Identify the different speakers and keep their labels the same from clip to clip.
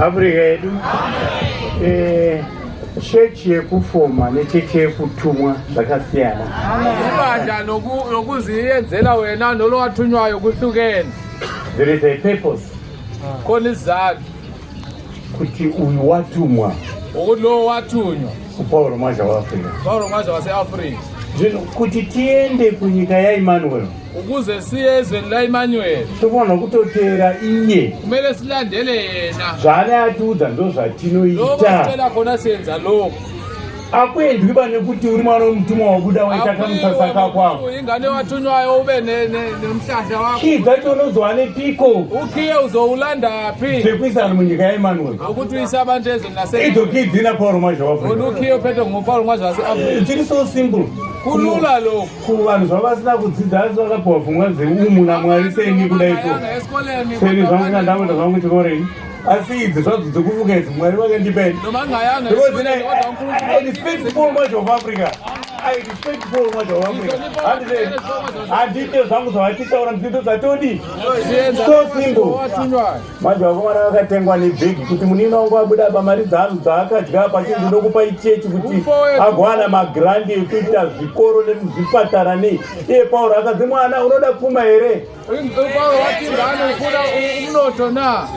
Speaker 1: Afrika yedu eh, chechi yekufoma nechechi yekutumwa zvakasiyana.
Speaker 2: Ibandla lokuziyenzela wena nolowathunywayo kuhlukene.
Speaker 1: There is a purpose.
Speaker 2: Khona isizathu
Speaker 1: kuti uyu watumwa
Speaker 2: ukuthi lowo wathunywa
Speaker 1: kuPaul Mwazha waAfrica.
Speaker 2: Paul Mwazha waseAfrica.
Speaker 1: Zvino kuti tiende kunyika yaEmmanuel
Speaker 2: ukuze siye ezweni laEmmanuel
Speaker 1: tofanira kutoteera iye
Speaker 2: kumele silandele yena
Speaker 1: zvaane atiudza ndo zvatinoita
Speaker 2: tela khona siyenza lokho
Speaker 1: akuendwi ba nekuti uri mwana wemutumwa wabuda waita kamusasa kako ako
Speaker 2: ingane wathunywayo ube nomhlahla wakho
Speaker 1: kii dzacho unozowane piko
Speaker 2: ukhiye uzowulandaphi
Speaker 1: dzekuisa vanhu munyika yaEmmanuel
Speaker 2: ukuthi uyise abantu ezweni lase
Speaker 1: idzo kii dzina Paul Mwazha waAfrica
Speaker 2: ukhiye uphethwe nguPaul Mwazha waseAfrica
Speaker 1: tiri so simple
Speaker 2: kulula lokho
Speaker 1: Kuvanhu zvavasina kudzidza asi vakapiwa pfungwa dzeumu naMwari seni kudaiko seni zvangu kandakuenda zvangu chikoro ini asi idzi zvadzo dzekufunga idzi Mwari vakandipa ini because I respect Paul Mwazha of Africa. I respect Paul Mwazha of Africa. Handite zvangu zvavatitaura ndito zvatodi so simple. Manje vakomana vakatengwa nebhegi kuti munina wangu abuda apa mari dzaanhu dzaakadya apa chinzi ndokupa ichechi kuti agowana magrandi ekuita zvikoro nemuzvipatara nei. Iye Pauro akadzi mwana unoda pfuma here?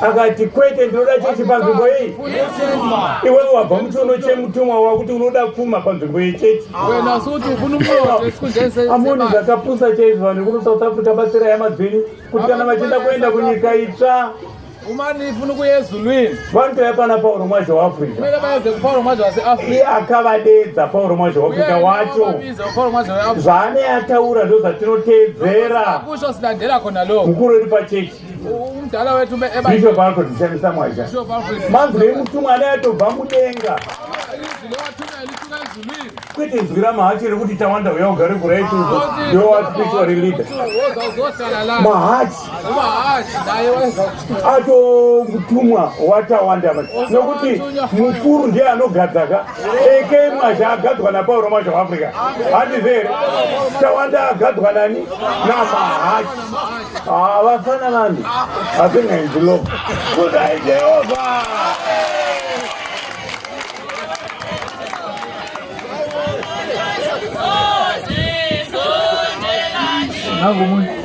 Speaker 1: Akati kwete ndinoda chechi panzvimbo iyi. Iwewe wabva muchiuno chemutumwa wakuti unoda pfuma panzvimbo yechechi. Amoni zvakapusa chaizvo vanhu kuno South Africa batsirai hama dzenyu. kuti kana vachienda kuenda kunyika itsva
Speaker 2: uma nifuna ukuya ezulwini
Speaker 1: vanotouya pana Pauro Mwazha weAfrica
Speaker 2: kumele baze kuPaul Mwazha waseAfrica
Speaker 1: iye akavadeedza Pauro Mwazha weAfrica wacho
Speaker 2: Wababiza uPaul Mwazha weAfrica
Speaker 1: zvaane ataura ndozvatinoteedzera
Speaker 2: kusho silandela khona lokho
Speaker 1: mukuru wedu pachechi
Speaker 2: umdala wethu eba
Speaker 1: Bishop Alfred Mushamisa Mwazha
Speaker 2: Bishop Alfred
Speaker 1: manzwi emutumwa ane atobva mudenga
Speaker 2: izwi lowathunywa lisuka ezulwini
Speaker 1: kwete izwi ramahachi rekuti tawanda uya ugare kuraiti ndiwe waspiritual leader mahachi atomutumwa watawanda nokuti mukuru ndiye anogadzaka eke mwazha agadzwa napauro mwazha waafrica handizvo here tawanda agadzwa nani namahachi havafana vanhu asingainziloko kudai jehovha
Speaker 2: Nangu munhu.